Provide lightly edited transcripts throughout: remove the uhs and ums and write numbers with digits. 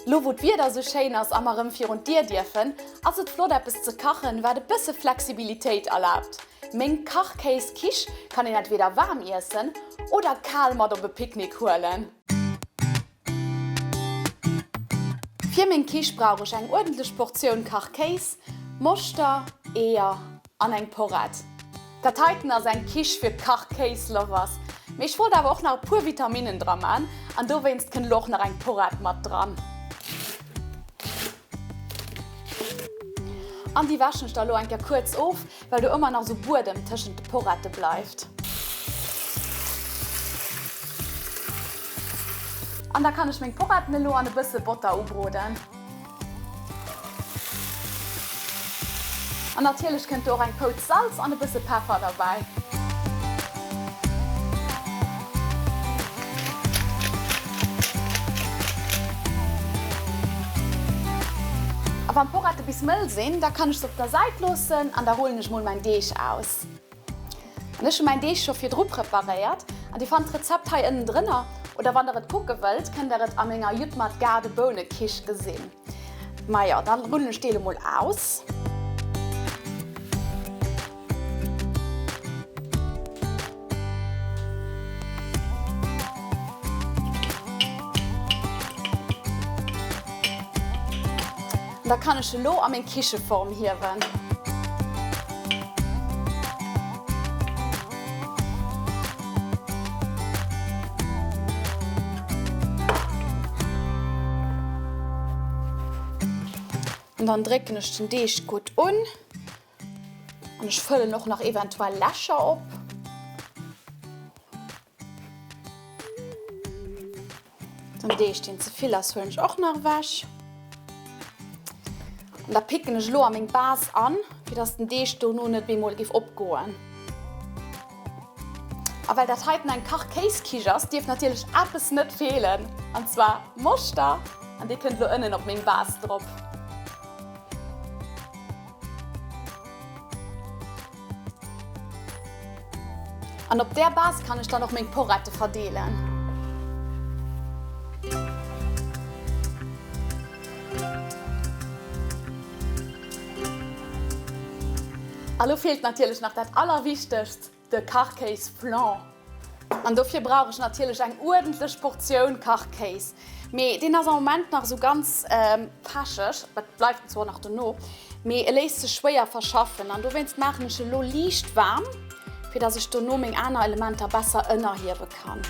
Lo wou d'Wieder sou schéin ass a mer rëm virun d'Dier dierfen, ass et flott eppes ze kachen, wat e bësse Flexibilitéit erlaabt. Meng Kachkéis-Quiche kann een entweder waarm iessen oder kal mat op e Picknick huelen. Fir meng Quiche brauch ech eng uerdentlech Portioun Kachkéis, Moschter, Eeër an eng Porrett. Dat heiten ass eng Quiche fir Kachkéis-Lovers, mee ech wollt awer och nach e puer Vitaminnen dra man an dowéinst kënnt elo och nach eng Porrett mat dran. An déi wäschen ech da lo eng Kéier kuerz of, well do ëmmer nach esou Buedem tëschent de Porrette bleift. An da kann ech meng Porretten elo an e bësse Botter ubroden. An natierlech kënnt do och eng Pouz Salz an e bësse Peffer derbäi. A wann d'Porrette bis mëll sinn, da kann ech se op der Säit loossen an da rullen ech mol mäin Deeg aus. An ech hu mäin Deeg scho virdru preparéiert an dir fannt d'Rezept hei ënnendrënner oder wann der et kucke wëllt, kënnt der et a menger Judd mat Gaarde Bounekich gesinn. Majo, dann rullen ech dee lo mol aus. An da kann ech elo a meng Kicheform hiewen. An dann drécken ech den Deeg gutt un an ech fëllen och nach eventuell Lächer op. Den Deeg deen ze vill ass huelen ech och nach ewech. An da picken ech elo a meng Base an, fir dass den Deeg dono net bemol géif opgoen. A well dat heiten eng Kach-Kéis-Quiche ass, dierf natierlech eppes net feelen, an zwar Moschter. An dee kënnt elo ënnen op meng Base drop. An op där Base kann ech dann och meng Porrette verdeelen. A lo feelt natierlech nach dat allerwichtegst, de Kachkéis-Flan. An dofir brauch ech natierlech eng uerdentlech Portioun Kachkéis. Mee deen ass am Moment nach esou ganz pecheg, dat bleift en zwar nach dono, mee e léisst sech schwéier verschaffen an dowéinst maachen ech e lo liicht waarm, fir dass ech dono meng aner Elementer besser ënnerhiewe kann.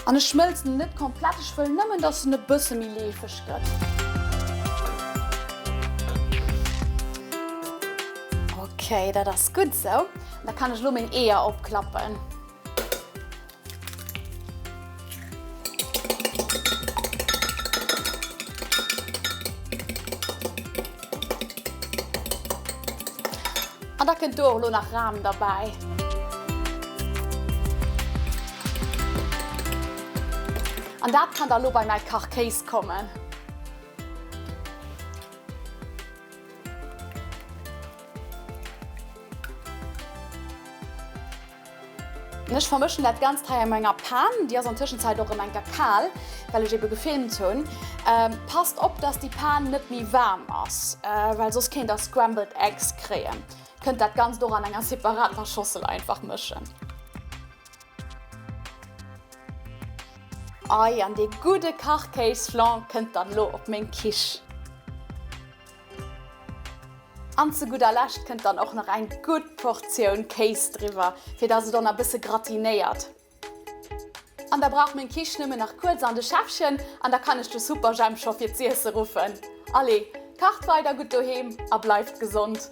An ech schmëlzen en net komplett, ech wëll nëmmen dass en e bësse méi leefeg gëtt. Ok, dat ass gutt esou. Da kann ech elo meng Eeër opklappen. An da kënnt do och elo nach Ram derbäi. An dat kann da elo bei mäi Kachkéis kommen. An ech vermëschen dat Ganzt hei a menger Pan. Déi ass an Tëschenzäit och erëm eng Kéier kal, well ech ebe gefilmt hunn. Passt op, dass déi Pan net méi waarm ass, well soss kéint der Scrambled Eggs kréien. Kënnt dat Ganzt och an enger separater Schossel einfach mëschen. Ei, an dee gudde Kachkéisflan kënnt dann elo op meng Quiche. An zu gudder Lescht kënnt dann och nach eng gutt Portioun Kéis driwwer, fir dass et och nach bësse gratinéiert. An da brauch meng Quiche nëmmen nach kuerz an de Schäffchen an da kann ech de Superjhemp scho fir z'iesse ruffen. Allez, kacht weider gutt doheem a bleift gesond!